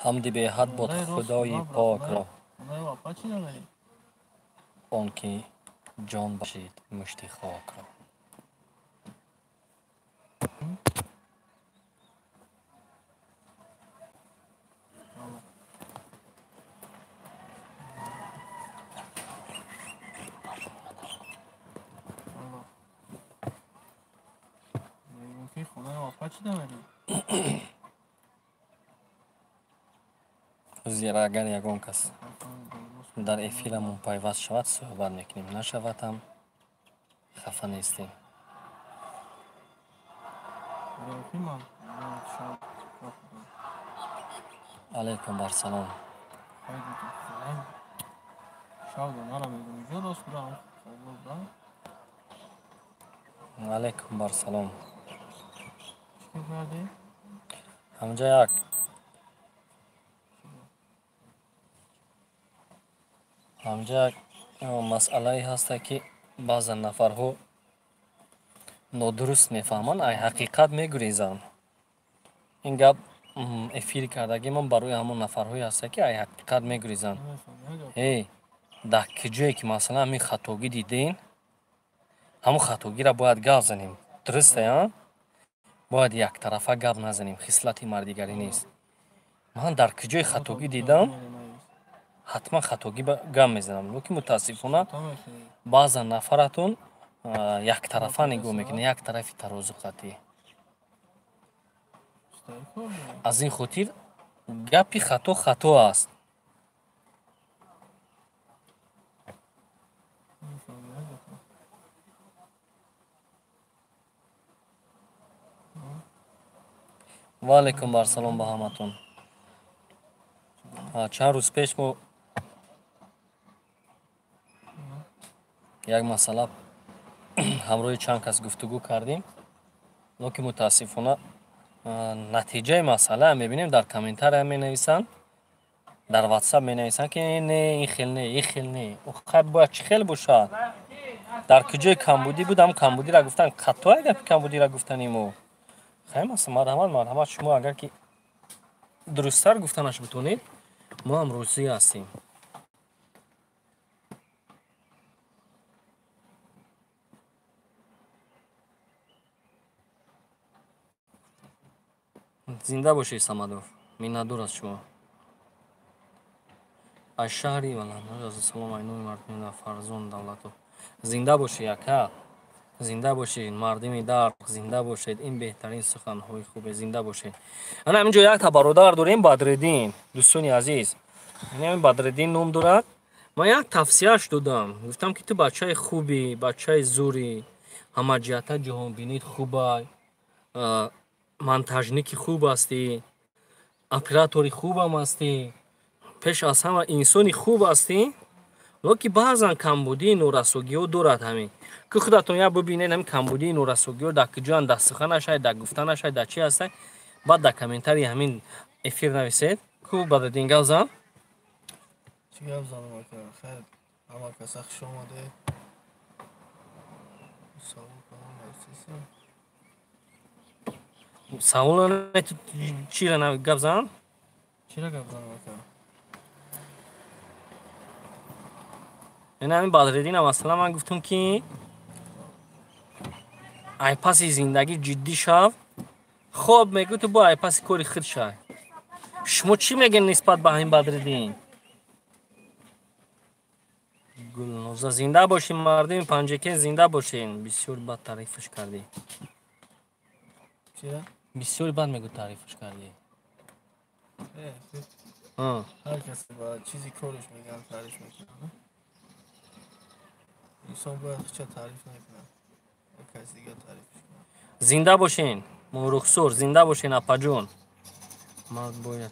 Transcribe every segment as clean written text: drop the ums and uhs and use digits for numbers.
Ҳамди беҳад бод Худои покро, он ки ҷон бахшид мушти хокро. Зеро агар ягон кас дар эфирамон пайваст шавад, суҳбат мекунем, нашавад ҳам хафа нестем. Алайкум барсалом. Алайкум барсалом. Ҳамҷа як ҳамҷа масъалае ҳаста, ки баъзан нафарҳо нодуруст мефаҳманд, ай ҳақиқат мегурезанд. Ин гап эфир кардагимон барои ҳамон нафарҳое ҳаста, ки ай ҳақиқат мегурезанд. Э, дар куҷое ки масалан ҳамин хатогӣ дидем, ҳамон хатогиро бояд гап занем. Дуруста, а? Бояд яктарафа гап назанем, хислати мардигарӣ нест. Ман дар куҷои хатогӣ дидам, ҳатман хатогӣ гап мезанам. Лекин мутаассифона баъзан нафаратон яктарафа нигоҳ мекунад, як тарафи тарозу қатъӣ. Аз ин хотир гапи хато хато аст. Ва алайкум барсалом ба ҳаматон. Чанд рӯз пеш мо як масъала ҳамроҳи чанд кас гуфтугӯ кардем, лекин мутаассифона натиҷаи масъала мебинем, дар комментария менависанд, дар ватсап менависанд, ки не, ин хел не, ин хел не. Хай, бояд чӣ хел бошад? Дар куҷои камбудӣ буд, ҳам камбудиро гуфтан хатое, гапи камбудиро гуфтани мо. Хай, маса марҳамат, марҳамат, шумо агар ки дурусттар гуфтанаш битонед, мо ҳам розӣ ҳастем. Зинда бошед, Самадов, миннатдор аз шумо. Аз шаҳри салом айноми мардуми Фарзон Давлатов. Зинда бошед, ака, зинда бошед, мардими дарқ, зинда бошед. Ин беҳтарин суханҳои хубе, зинда бошед. Ана ҳаминҷо якта бародар дорем, Бадриддин. Дӯстони азиз, ҳамин Бадриддин ном дорад. Ман як тавсияш додам, гуфтам, ки ту бачаи хубӣ, бачаи зурӣ, ҳамаҷиҳата ҷаҳонбинит хубай, монтажники хуб ҳастӣ, оператори хубам ҳастӣ, пеш аз ҳама инсони хуб ҳастӣ, лекин баъзан камбудии норасогиҳо дорад. Ҳамин ки худатон як бибинед, ҳамин камбудии норасогиҳо дар куҷоянд, дар суханашай, дар гуфтанашай, дар чи ҳастай, баъд дар комментарии ҳамин эфир нависед. Ку, Бадриддин, гап зан. Чӣ гап занам, ака? Хайр, ҳама каса хуш омадед. Савол кардам, нависесам. Савол чира гап зан? Чира гап занам, ака? Ин ҳамин Бадриддина, масалан, ман гуфтам, ки ай паси зиндагӣ ҷиддӣ шав. Хоб, мегӯ, ту бо ай паси кори худ шай. Шумо чӣ мегӯед нисбат ба ҳамин Бадриддин? Гулноза, зинда бошед, мардими Панҷакен, зинда бошед. Бисёр бад таърифаш кардӣ. Чира? Бисёр бад, мегӯ, таърифаш кардӣ. Ҳар касе ба чизи кориш мегӯянд, таъриф мекунад. Инсон бояд худша таъриф накунад, як каси дигар таъриф кунад. Зинда бошен, Мурухсур, зинда бошен, апаҷон. Мард бояд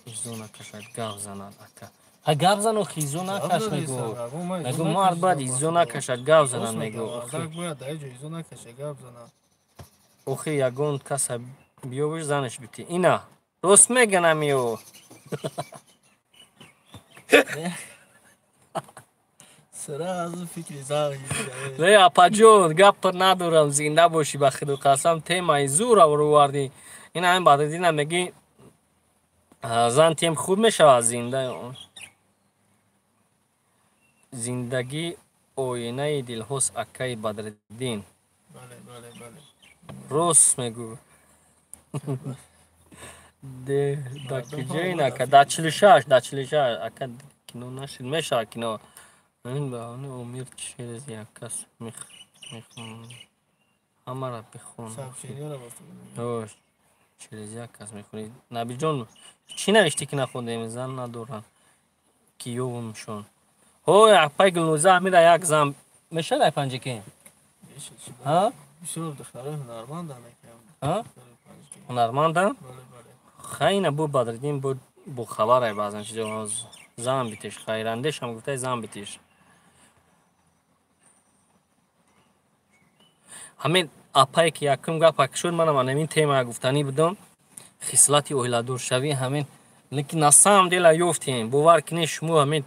изо накашад, гап занад, ака. Ҳа, гап зан, охи, изо накаш, мегӯ. Мегӯ, мард бояд изо накашад, гап занад, мегӯ. Бояд дар ҷо изо накашад, гап занад. Охи, ягон каса биёбиш, занаш бити. Ина рост меганам ё? Сразу фикри зан. Не, апаҷон, гап надорам, зинда бошӣ, ба хиду қасам, темаи зур овардӣ. Ин ҳамин Бадриддина мегӣ, зан тем хуб мешавад, зинда. Зиндагӣ оинаи дилҳост, акаи Бадриддин. Бале, бале, бале. Рост мегӯ. Да киҷоин ака? Да 46, да 46 ака кино нашид, мешавад кино. Ин баҳона умир через як кас мехонад. Ҳамаро бихон. Через як кас мехонӣ. Набиҷон, чӣ навиштӣ ки нахондем? Зан надоранд. Киёвумшон. Ҳой, апай Гулноза Амира як зан мешавад ай Панҷакент? Ҳа? Бисёр духтарои ҳунарманданд. Ҳа? Ҳунарманданд? Хайна бу Бадриддин бу бохабар ай баъзан чизо зан битеш, хайрандешам гуфтай зан битеш. Ҳамин апае ки якум гап шуд, манам ҳамин тема гуфтанӣ будам, хислати оиладоршавӣ ҳамин, лекин на самом деле ёфтем, бовар кунед, шумо ҳамин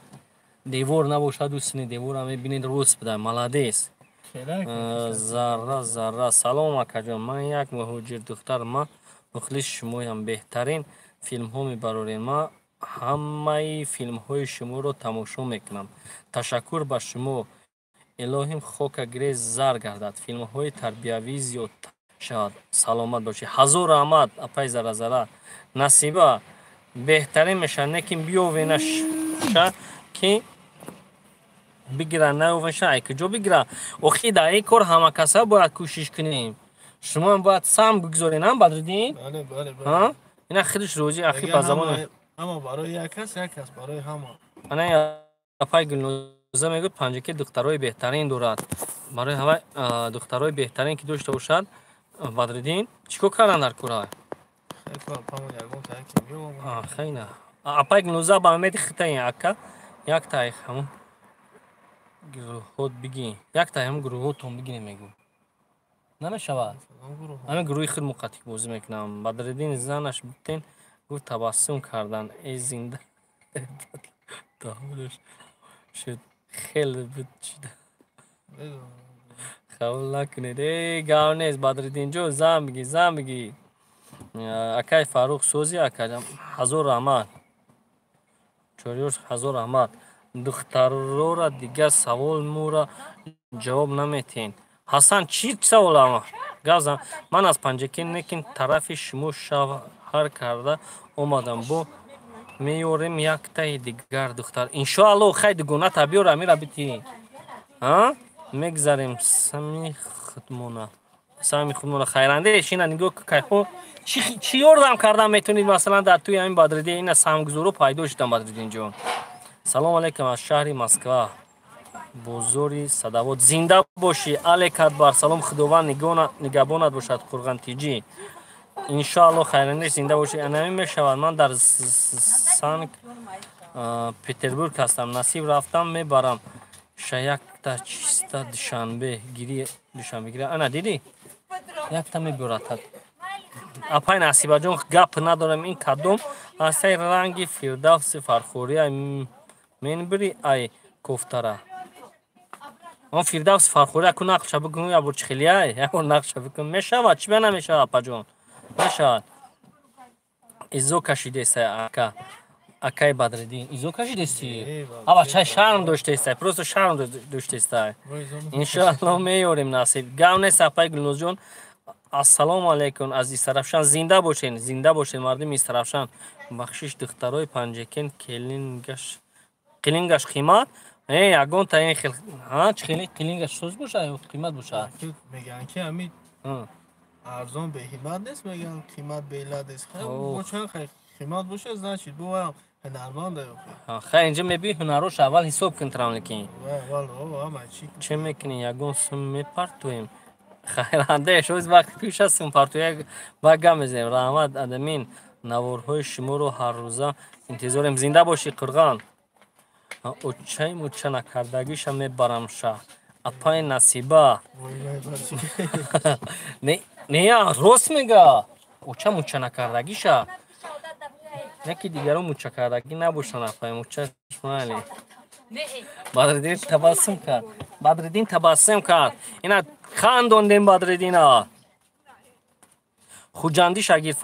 девор набошаду сини девора мебинед, рост буда, молодец. Зарра зарра, салом акаҷон, ман як муҳоҷир духтар, ман мухлиси шумоям, беҳтарин филмҳо мебарорем, ман ҳамаи филмҳои шуморо тамошо мекунам, ташаккур ба шумо, илоҳим хока гирез зар гардад, филмҳои тарбиявӣ зиёд шавад, саломат бошӣ. Ҳазор раҳмат апай Зара Зара. Насиба беҳтарин мешавад, лекин биёвенаша ки бигира, наёвеша ай куҷо бигира? Охи дар ин кор ҳама каса бояд кӯшиш кунем. Шумо бояд сам бигзоред, ҳам Бадриддин? Бале, бале, бале. Ина худаш рӯзи ахи ба забони ҳама барои як кас, як кас барои ҳама. Ана апай Гулноза мегӯяд, Панҷакент духтарои беҳтарин дорад. Барои ҳама духтарои беҳтарин ки дошта бошад, Бадриддин, чӣ кор кардан дар кора? Хайна. Апай Гулноза ба умеди хитаи ака, як тай ҳамун гурӯҳот бигӣ, як тай ҳамун гурӯҳотон бигирем мегӯ. Намешавад? Ҳамин гурӯҳи худ муқаттик бозӣ мекунам. Бадриддин занаш битен гуфт, табассум кардан. Э зинда таҳаммулаш шуд, хеле буд шуда. Қабул накунед. Э гап нест, Бадриддинҷон, зан бигӣ, зан бигӣ. Акай Фаррух сози ака, ҳазор раҳмат. Чорёш ҳазор раҳмат. Духтарора дигар савол мура ҷавоб наметиҳен. Ҳасан, чӣ саволам? Гап зан. Ман аз Панҷакент, лекин тарафи шумо шавҳар карда омадам. Бо меёрем яктаи дигар духтар. Иншоалло, хай дугоната биёр, амира битӣ. Ҳа? Мегзарем сами худмона. Сами худмона хайрандеш, ина нигоҳ кайҳо чӣ ёрдам кардан метавонед, масалан дар тӯи ҳамин Бадриддин ина самгузоро пайдо шудан, Бадриддинҷон. Салом алейкум аз шаҳри Москва. Бозори Садавод. Зинда бошӣ, алек акбар. Салом, Худованд нигаҳбонат бошад, Қурғантиҷӣ. Иншоалло хайрандеш, зинда бошӣ. Анамин мешавад. Ман дар Санкт Петербург ҳастам. Насиб рафтам мебарам. Шаякта чиста Душанбе гири, Душанбе гири. Ана дидӣ? Якта мебуратад. Апай Насибаҷон, гап надорам, ин кадом ҳастаи ранги Фирдавси Фархория менбири ай кофтара. Он Фирдавси Фархория ку нақша бикун, я бор чихелияй, я бор нақша бикун. Мешавад, чӣ ба намешавад, апаҷон? Мешавад. Изо кашидестай ака. Акай Бадриддин, изо кашидести? Аба чай шарм доштестай, просто шарм доштестай. Иншоалло меёрем насиб. Гап нест, апай Гулнозҷон. Ассалому алайкум аз Истарафшан, зинда бошед, зинда бошед мардуми Истарафшан. Бахшиш, духтарои Панҷакент келингаш қилингаш қимат? Э, ягон та ин хел, ҳа, чӣ хеле қилингаш соз бошад ё қимат бошад? Мегӯянд ки ҳамин арзон беҳимат нест, мегӯянд қимат беиллат нест. Бо чанд қимат бошад, значит бо ҳунарманд. Хай, инҷа мебии ҳунарош аввал ҳисоб кун трамликин. Чӣ мекунӣ? Ягон сум мепартоем? Хайрандеш, оз вақти пеш аст сум партоя ба гап мезанем. Раҳмат адамин, наворҳои шуморо ҳаррӯза интизорем. Зинда бошӣ, Қурған. Очаи муча накардагиша мебарам ша. Апай Насиба. Не, не, рост мега. Оча муча накардагиша. Яки дигаро муча кардагӣ набошанд, апай муча майли. Бадриддин табассум кард. Бадриддин табассум кард. Ина хандондем Бадриддина. Хуҷандӣ шагирд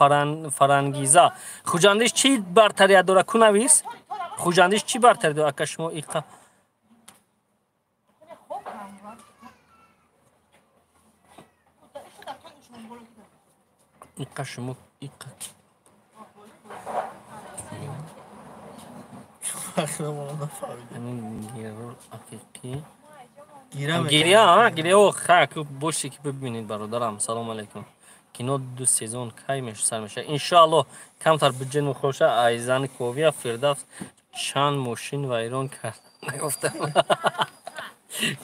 Фарангиза. Хуҷандиш чӣ бартарият дорад? Ку навис? Хуҷандиш чӣ бартари дорад? Ака шумо иқа иқа шумо иқа гиря гиря хак боши ки бибинед бародарам. Салом алейкум. Кино ду сезон кай сар мешавад? Иншоаллоҳ камтар буҷет мухоша. Айзани ковия Фирдавс чанд мошин вайрон кард нагуфтам.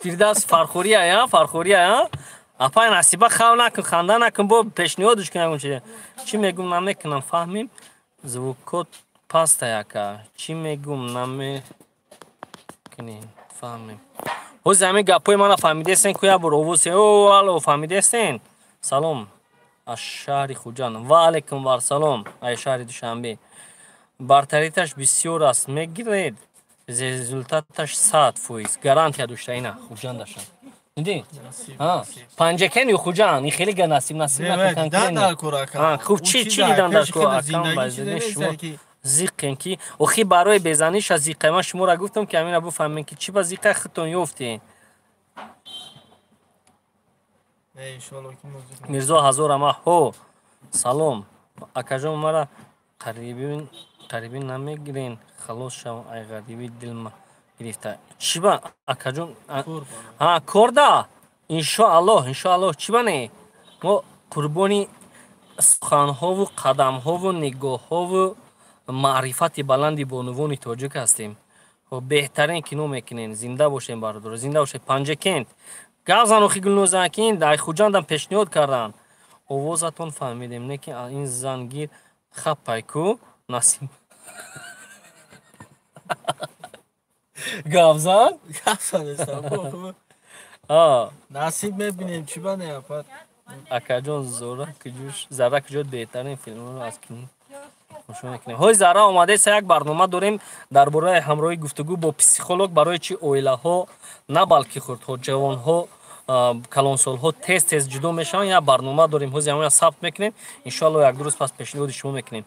Фирдавс фархурия, фархурия. Апай Насиба хав накун, ханда накун, бо пешниҳодш кун. Чӣ мегум намекунам, фаҳмим. Звукот паста яка. Чӣ мегум намекунем, фаҳмим. Ҳозир ҳамин гапҳои мана фаҳмидестен ку як бор овоз о алло фаҳмидестен? Салом аз шаҳри Хуҷанд. Ва алайкум вассалом аз шаҳри Душанбе. Бартариташ бисёр аст, мегиред, результаташ 100% гарантия дошта. Ина Хуҷандаша. Диди? Панҷакен ё Хуҷанд? Ин хеле насиб насиб накун. Хуб чӣ дидан дар кор акам базини шумо зиқен ки охи барои безаниша зиқе. Ман шуморо гуфтам ки ҳамина буфаҳмем ки чӣ ба зиқа худтон ёфтем. Мирзо ҳазор ама ҳо салом акаҷон, мара қарибӣ намегирен, халос шав ай ғарибӣ дилма гирифта. Чӣ ба акаҷон? Корда иншоаллоҳ, иншоаллоҳ. Чӣ ба не? Мо қурбони суханҳову қадамҳову нигоҳҳову маърифати баланди бонувони тоҷик ҳастем. Беҳтарин кино мекунем. Зинда бошем бародаро, зинда бошем. Панҷакент гап зан охи Гулноза, ки ин дар Хуҷандам пешниҳод карданд. Овозатон фаҳмидем, не ки ин зангир хапай ку насиб. Гап зан? Гап зан. Насиб мебинем, чӣ ба не апа? Акаҷон Зора куҷош? Зара куҷо? Беҳтарин филмҳоро аз кино тамошо мекунем. Ҳои Зара омадеса, як барнома дорем дар бораи ҳамроҳи гуфтугӯ бо психолог, барои чи оилаҳо на балки хурдҳо, ҷавонҳо, калонсолҳо тез тез ҷудо мешаванд. Як барнома дорем, ҳози ҳамоя сабт мекунем. Иншоаллоҳ як ду рӯз пас пешниҳоди шумо мекунем.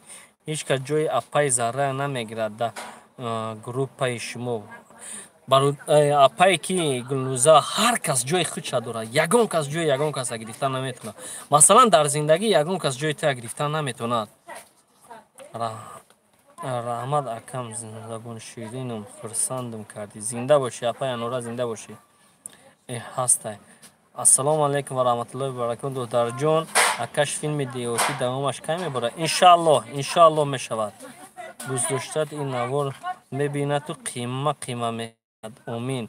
Ҳеҷ кас ҷои апаи Зара намегирад да группаи шумо. Апае ки Гулнуза, ҳар кас ҷои худша дорад. Ягон кас ҷои ягон каса гирифта наметавонад. Масалан, дар зиндагӣ ягон кас ҷои тая гирифта наметавонад. Раҳмат акам, забон ширинум, хурсандум кардӣ. Зинда бошӣ апай Анора, зинда бошӣ. Ҳастай. Ассалому алайкум ва раҳматуллоҳи ва баракатуҳ. Додарҷон, акаш филми деҳотӣ давомаш кай меборад? Иншоаллоҳ, иншоаллоҳ мешавад. Дӯст доштад ин навор мебинаду қима қима мекунад. Омин.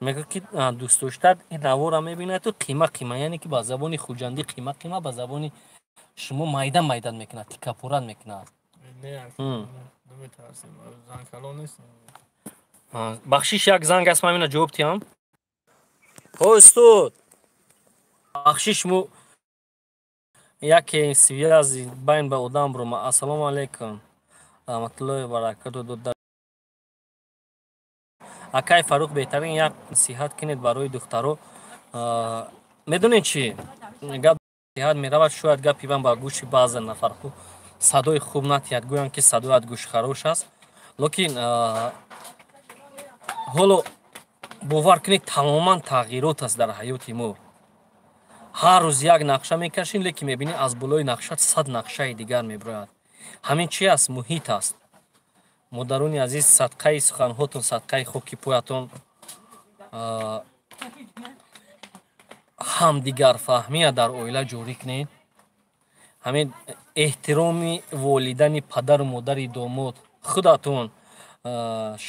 Мегӯяд ки дӯст доштад ин навора мебинаду қима қима, яъне ки ба забони хуҷандӣ қима қима, ба забони шумо майда майда мекунад, тикапурат мекунад. Бахшиш, як занг аст, ман ина ҷавоб диҳам. Ҳо устод, бахшиш, мо яке связи байн ба одам бурома. Ассалому алайкум раҳматуллоҳи ва баракатуҳ. Акай Фарух, беҳтарин як насиҳат кунед барои духтаро. Медонед чӣ гап насиҳат меравад? Шояд гапи ман ба гӯши баъзе нафарҳо садои хуб натиҳад, гӯянд ки садоят гӯшхарош аст. Лекин ҳоло бовар кунед, тамоман тағйирот аст дар ҳаёти мо. Ҳар рӯз як нақша мекашем, лекин мебинӣ аз болои нақша 100 нақшаи дигар мебирояд. Ҳамин чи аст? Муҳит аст. Модарони азиз, садқаи суханҳотон, садқаи хоки поятон, ҳамдигарфаҳмия дар оила ҷорӣ кунед. Ҳамин эҳтироми волидани падару модари домод, худатон,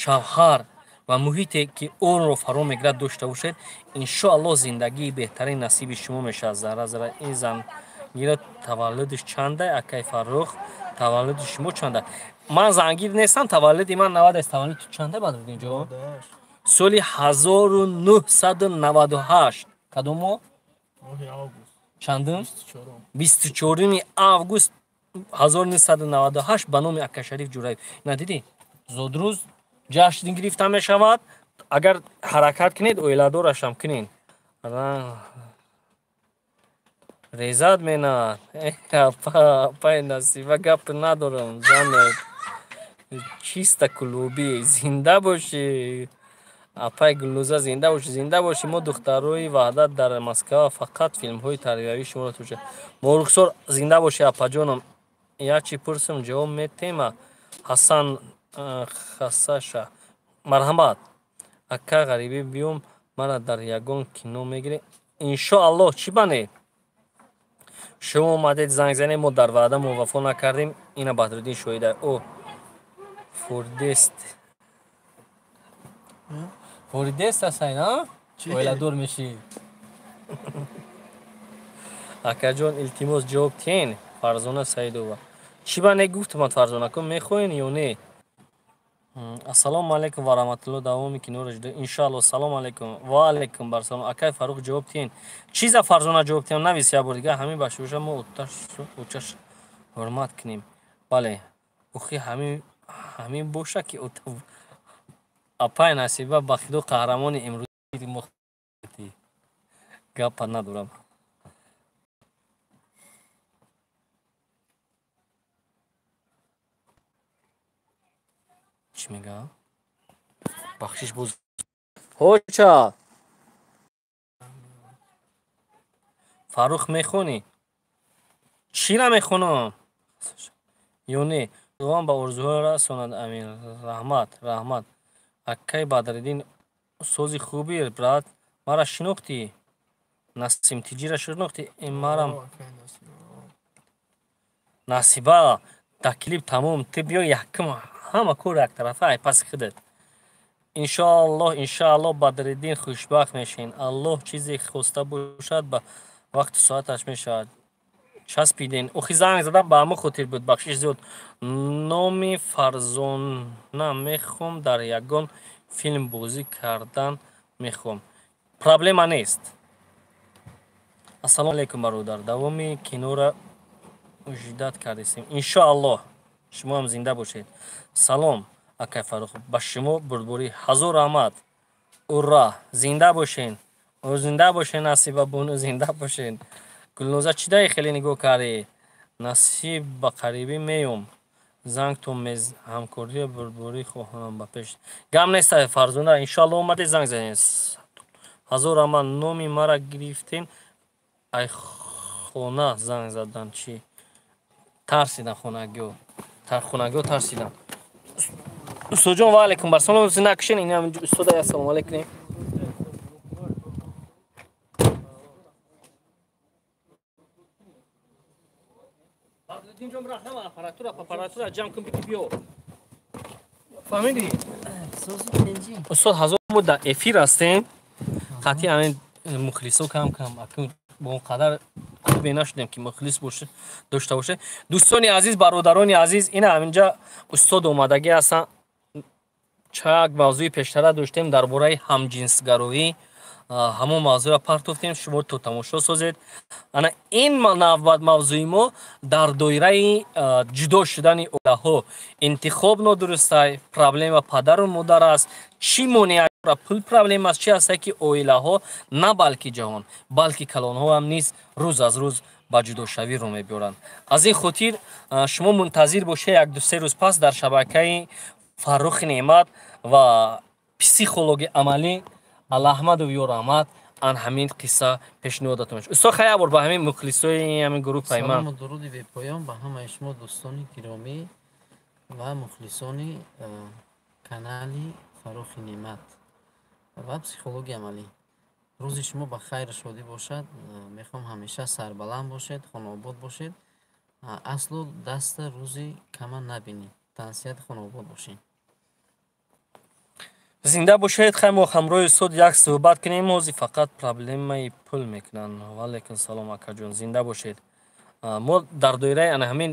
шавҳар ва муҳите ки онро фаро мегирад дошта бошед. Иншоаллоҳ зиндагии беҳтарин насиби шумо мешавад. Зара зара ин зангира таваллудиш чанда? Акай Фаррух, таваллуди шумо чанда? Ман зангир нестам, таваллуди ман 90 аст. Таваллуди ту чанда, Бадриддин ҷон? Соли 1998. Кадом моҳ? Чандум? 24 август 1998 ба номи Акашариф Ҷураев. Ина дидӣ? Зодрӯз ҷашн гирифта мешавад, Агар ҳаракат кунед, оиладорашам кунед. Резад менад. Апай Насиба, гап надорам. Зан чиста клуби. Зинда бошӣ. Апай Гулноза, зинда бошӣ, зинда бошӣ. Мо духтарои Ваҳдат дар Москва фақат филмҳои тарбиявии шуморо тамошо. Морухсор, зинда бошӣ, апаҷоном. Як чи пурсам, ҷавоб метема. Ҳасан Хасаша, марҳамат. Ака ғарибӣ биём, мара дар ягон кино мегирӣ? Иншоаллоҳ, чӣ бане? Шумо омадед, занг занед, мо дар ваъда муввафо накардем. Ина Баҳриддин шоҳида. О, фурдест. Фурдест ҳастай, на? Оиладор мешӣ. Акаҷон, илтимос, ҷавоб тиҳен. Фарзона Саидова. Чӣ бане гуфтумад, Фарзона, ку мехоҳен ё не? Ассалому алайкум ва раҳматуллоҳ. Давоми киноро жида. Иншоаллоҳ. Салому алайкум. Ва алайкум барсалом. Акай Фарух, ҷавоб тиҳен. Чиза Фарзона ҷавоб тиҳам? Навис як бор дига. Ҳамин башбоша мо оташ ҳурмат кунем. Бале. Охи ҳамин боша ки апай Насиба ба худо қаҳрамони имрӯзи мо гапа надорам. Чӣ мегӯям? Бахшиш боз. Ҳоча. Фарух, мехонӣ? Чӣ намехонам? Ё не? Худованд ба орзуҳо расонад, амин. Раҳмат, раҳмат. Акай Бадриддин, сози хубӣ, брат. Мара шинохтӣ? Насим Тиҷира шинохтӣ? Марам Насиба, дар клип тамом. Ту биё якум ҳама кор яктарафа ай паси худат. Иншоаллоҳ, иншоаллоҳ, Бадриддин, хушбахт мешавед. Аллоҳ чизе хоста бошад, ба вақту соаташ мешавад. Часпиден. Охи занг задам ба ҳамон хотир буд, бахшиш зиёд. Номи Фарзона мехоҳам, дар ягон филм бозӣ кардан мехоҳам. Проблема нест. Ассалому алайкум, бародар. Давоми киноро жидат кардесем. Иншоаллоҳ. Шумо ҳам зинда бошед. Салом, акай Фарух. Ба шумо бурдборӣ. Ҳазор раҳмат. Ура! Зинда бошен. Зинда бошен, Насиба бону, зинда бошен. Гулноза, чӣ даи хеле нигоҳ кардӣ? Насиб, ба қарибӣ меём. Зангтон мез ҳамкория бурдборӣ хоҳам ба пеш. Гам нест, Фарзона, иншоаллоҳ омадед, занг занед. Ҳазор раҳмат. Номи мара гирифтем. Ай хона занг задан чӣ? Тарсидан хонагиҳо. Хонагиҳо тарсидан. Устодҷон, ва алайкум барсалом. Зинда кушен. Ин ҳам устода, ассалому алайкум. Бадриддинҷон, раҳмат, аппаратура ҷамъ кун, бики биё. Фаҳмидӣ? Устод, ҳазор мо дар эфир ҳастем. Қатъи ҳамин мухлисо кам кам бо он қадар хубе нашудем ки мухлис дошта боше. Дӯстони азиз, бародарони азиз, ина ҳаминҷа устод омадагӣ ҳастанд. Чак мавзӯи пештара доштем дар бораи ҳамҷинсгароӣ. Ҳамон мавзӯъро партофтем, шумо то тамошо созед. Ана ин навбат мавзӯи мо дар доираи ҷудо шудани оилаҳо. Интихоб нодурустай, проблема падару модар аст, чӣ монеа пул проблема аст, чӣ ҳасте ки оилаҳо на балки ҷаҳон, балки калонҳо ҳам низ рӯз аз рӯз ба ҷудошавӣ рӯ мебиёранд. Аз ин хотир шумо мунтазир бошед, як ду се рӯз пас дар шабакаи Фаррухи Неъмат ва психологи амалӣ Аллаҳмаду Ёраҳмат ан ҳамин қисса пешниҳодатон мешавад. Устод, хай бор ба ҳамин мухлисои ҳамин гурӯҳи ман. Салому дуруди бепоён ба ҳамаи шумо дӯстони гиромӣ ва мухлисони канали Фаррухи Неъмат ва психологи амалӣ. Рӯзи шумо ба хайру шодӣ бошад. Мехоҳам ҳамеша сарбаланд бошед, хонаобод бошед. Аслу даста рӯзи кама набинед. Тансиҳат хонаобод бошед. Зинда бошед. Хай мо ҳамроҳи устод як суҳбат кунем. Ҳозир фақат проблемаи пул мекунанд. Ва алайкум салом, акаҷон, зинда бошед. Мо дар доираи ана ҳамин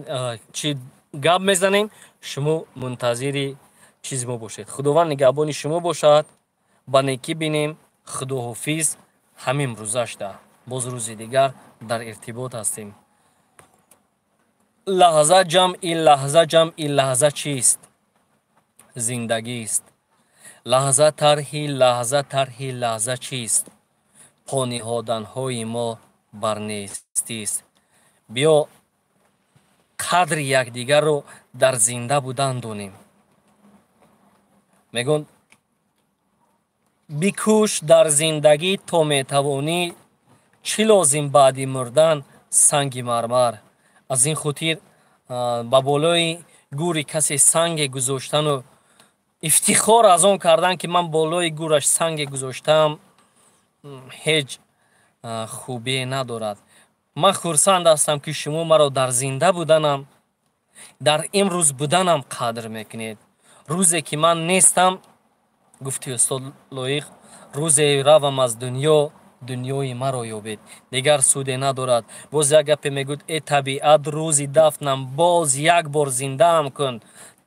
чӣ гап мезанем, шумо мунтазири чизи мо бошед. Худованд нигаҳбони шумо бошад. Ба некӣ бинем. Худоҳофиз. Ҳамин рӯзашда боз рӯзи дигар дар иртибот ҳастем. Лаҳза ҷамъи лаҳза ҷамъи лаҳза чист? Зиндагист. Лаҳза тарҳи лаҳза тарҳи лаҳза чист? Пониҳоданҳои мо бар нестист. Биё қадри якдигарро дар зинда будан донем. Мегӯн, бикӯш дар зиндагӣ то метавонӣ, чӣ лозим баъди мурдан санги мармар. Аз ин хотир ба болои гӯри касе санге гузоштану ифтихор аз он кардан, ки ман болои гӯраш санге гузоштам, ҳеҷ хубие надорад. Ман хурсанд ҳастам, ки шумо маро дар зинда буданам, дар имрӯз буданам қадр мекунед. Рӯзе ки ман нестам, гуфти устод Лоиқ, рӯзе равам аз дунё, дунёи маро ёбед, дигар суде надорад. Боз як гапе мегӯяд: э табиат, рӯзи дафнам боз як бор зиндаам кун,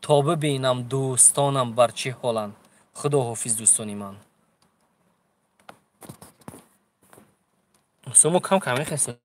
то бибинам дӯстонам бар чӣ ҳоланд. Худо ҳофиз, дӯстони ман. Сумо кам кам мехестем.